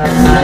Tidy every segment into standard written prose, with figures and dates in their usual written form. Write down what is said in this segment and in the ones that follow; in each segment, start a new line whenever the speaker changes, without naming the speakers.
Yeah.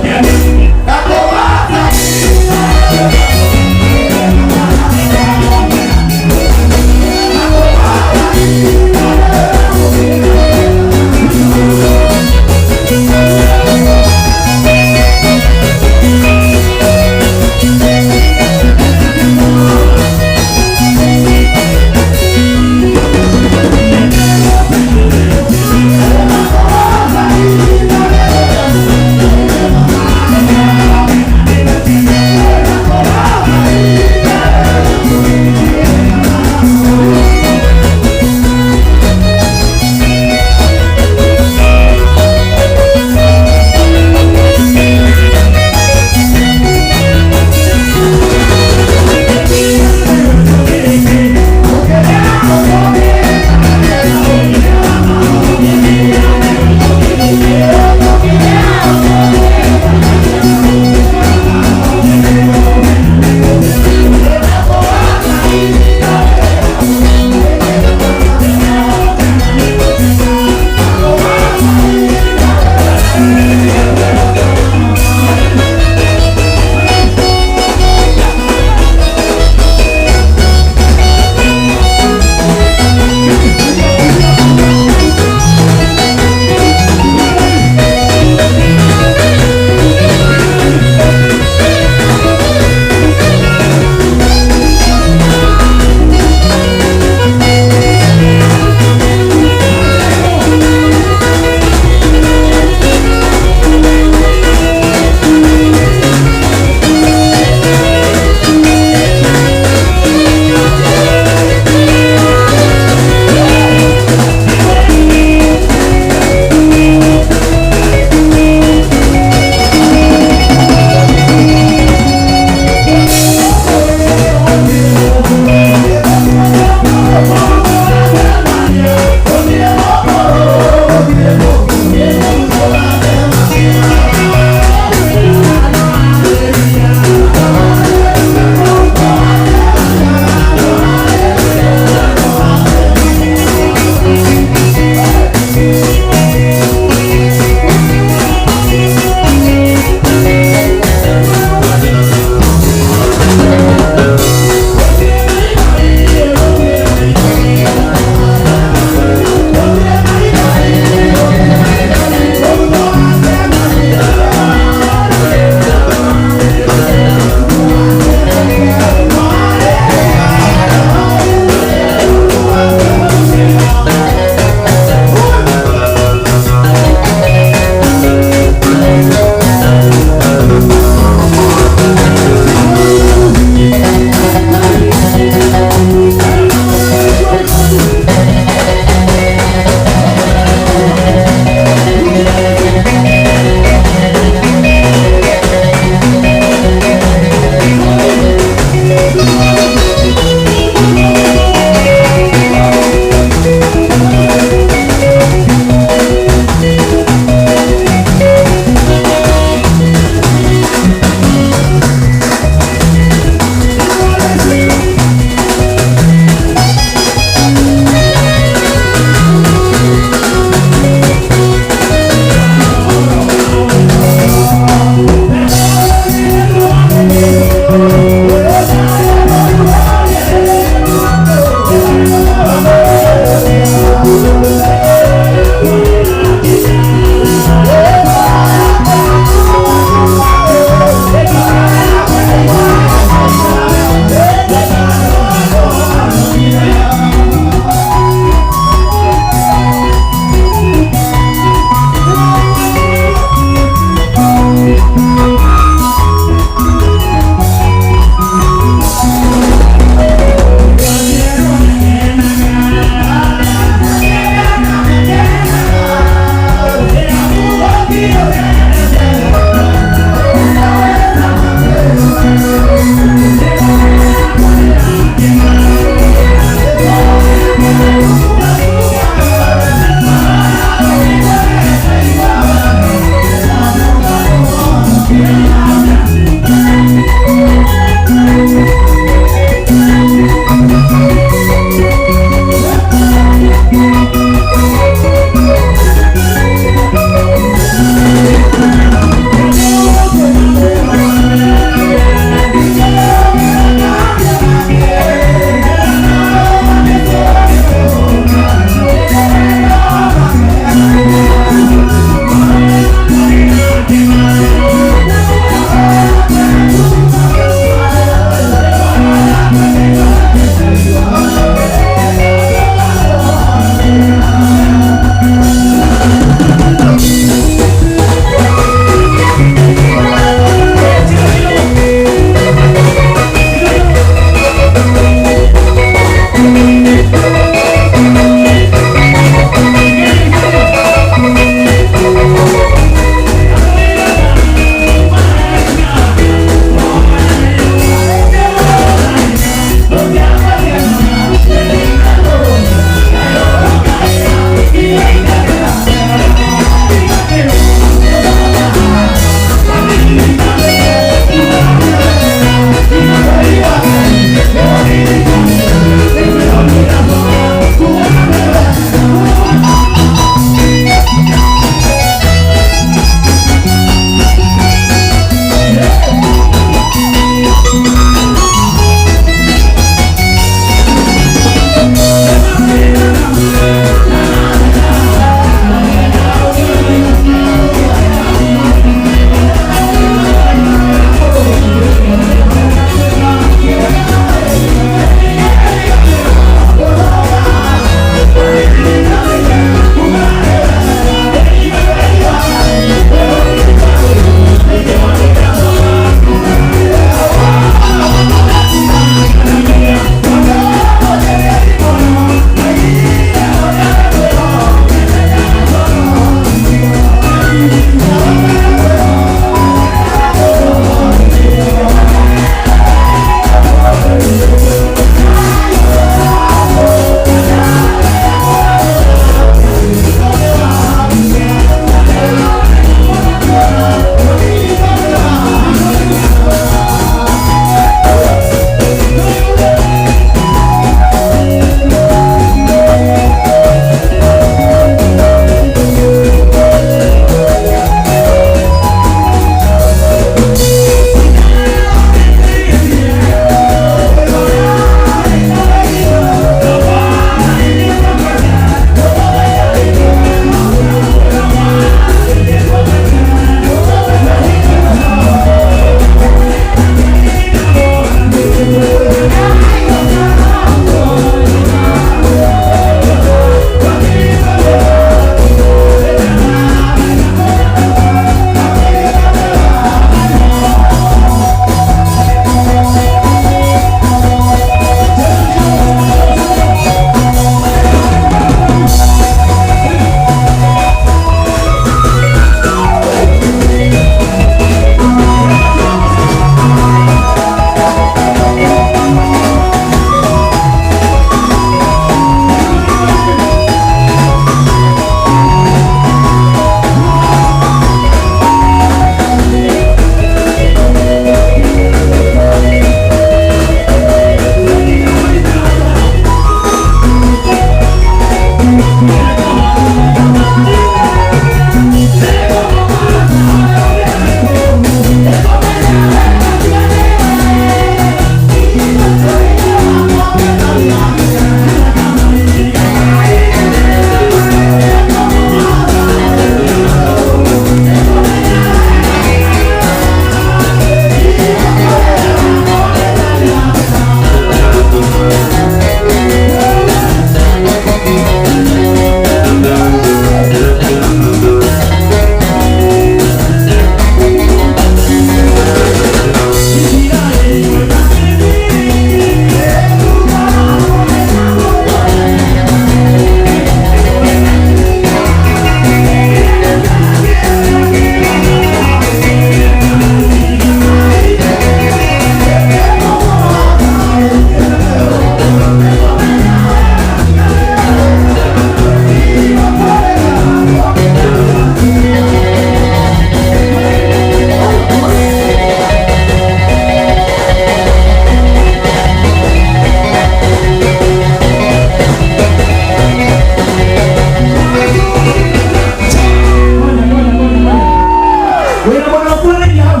Wĩna mũndũ ũkuranĩirie hau?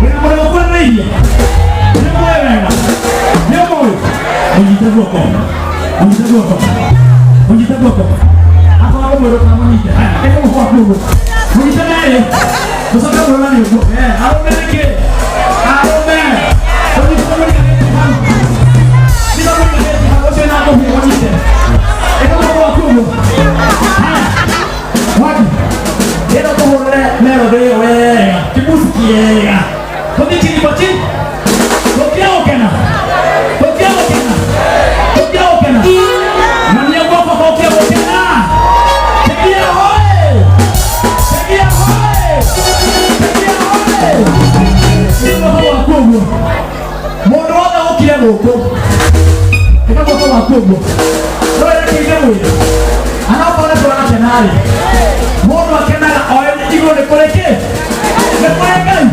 Wĩna mũndũ ũkuranĩirie? Nĩ mũĩ wega? Nĩ ũmũĩ? Mũnyite guoko. Mũnyite guoko. Mũnyite guoko. Akorwo nĩ mwĩrĩ ũkamũnyite. Haya, ĩka guoko waku ũguo. Mũnyite merĩ. Mũcoke mũrorane ũguo. Eh, arũme nĩkĩ? Arũme. Mũnyite mũnyitanĩte hau. Nyita mũnyitanĩte hau. Ũcio wĩna ngũbia mũnyite. Ĩka guoko waku ũguo. Haya. Wagi. Ĩno tũhũrĩre melody ĩyo wega. Kibusi kiega. Tũthiĩ chini kwa chini. Tũkia gũkena. Tũkia gũkena. Tũkia gũkena. Nyonia guoko gũkia gũkena. Tegia hoe. Tegia hoe. Tegia hoe. Nĩ guoko gwaku ũguo. Mũndũ wothe ũkire gũkũ. Ĩka guoko gwaku ũguo. No ĩrekeire mwĩrĩ. Anakorwo nĩ tũrakena-rĩ. Mũndũ akenaga oĩ igũrũ nĩ kũrĩ kĩ? Nĩ kũrĩ Ngai.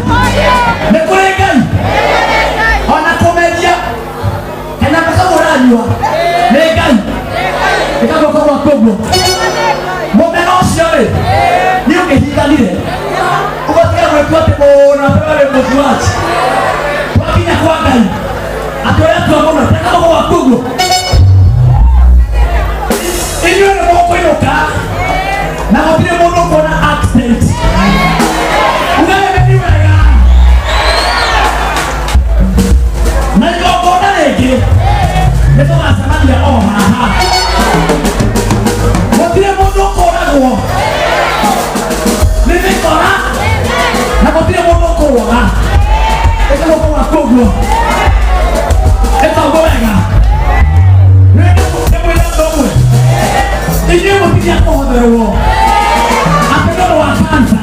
Nĩ kũrĩ Ngai. Ona kũmeria kana mbeca mũranyua nĩ Ngai. Ĩka guoko gwaku ũguo. Mũmera ũcio-rĩ, nĩ ũngĩhinganire ũgatiga gwĩtua atĩ mũno atĩ we wĩ mũjuaji. Twakinya kwa Ngai atĩ ũretua mũno, teka guoko gwaku ũguo. Inyuĩ nĩ mũkũinũka na gũtirĩ mũndũ ũkuona accident. Ugaga nĩ wega. Na igongona rĩngĩ nĩ tũgacemania o haha. Gũtirĩ mũndũ ũkũragwo nĩ mĩkora na gũtirĩ mũndũ ũkũrwaga. Ĩka guoko gwaku ũguo. Ĩka ũguo wega. Nĩ mwĩra ũndũ ũmwe. Inyuĩ mũtigia kũhotherwo atĩ nĩ ũndũ wa kansa.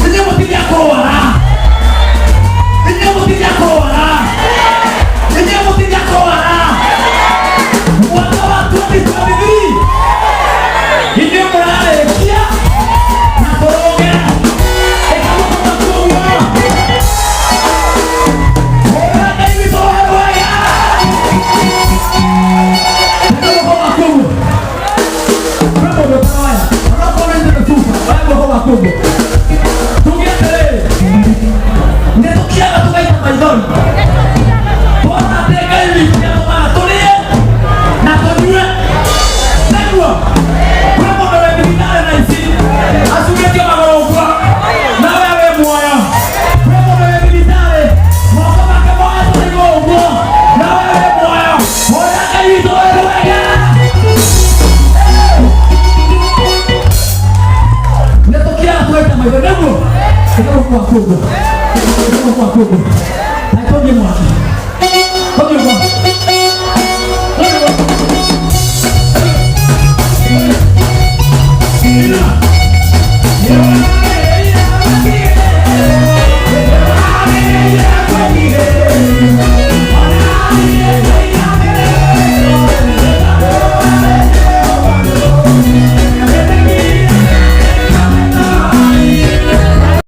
Inyuĩ mũtigia kũrwara. Inyuĩ mũtigia kũrwara. Inyuĩ mũtigia kũrwara. Mwaka wa 2023 inyuĩ mũrarĩkia na tũrũge. Ĩka guoko gwaku ũguo. Hũra Ngai witũ wega. Ĩka guoko gwaku ũguo. Kwĩ mũndũ ũtaroya. Onokorwo nĩ ithuĩ tuba, oya guoko gwaku ũguo. Tuge atĩrĩrĩ, nĩ tũkiaga tũgaita maithori. Tuona atĩ Ngai witũ nĩatũmaga tũrĩe na tũnyue. Nĩguo, kwĩ mũndũ wĩ thibitarĩ thaa ici, acurĩtio magũrũ ũguo, na we wĩ muoyo. Kwĩ mũndũ wĩ thibitarĩ, moko make moetwo igũrũ ũguo, na we wĩ muoyo. Hũrĩra Ngai witũ wega. Nĩ tũkĩaga tũgaita maitho nĩguo ĩka guoko gwaku ũguo. Ĩka guoko gwaku ũguo. Reke tũthiĩ mwaki.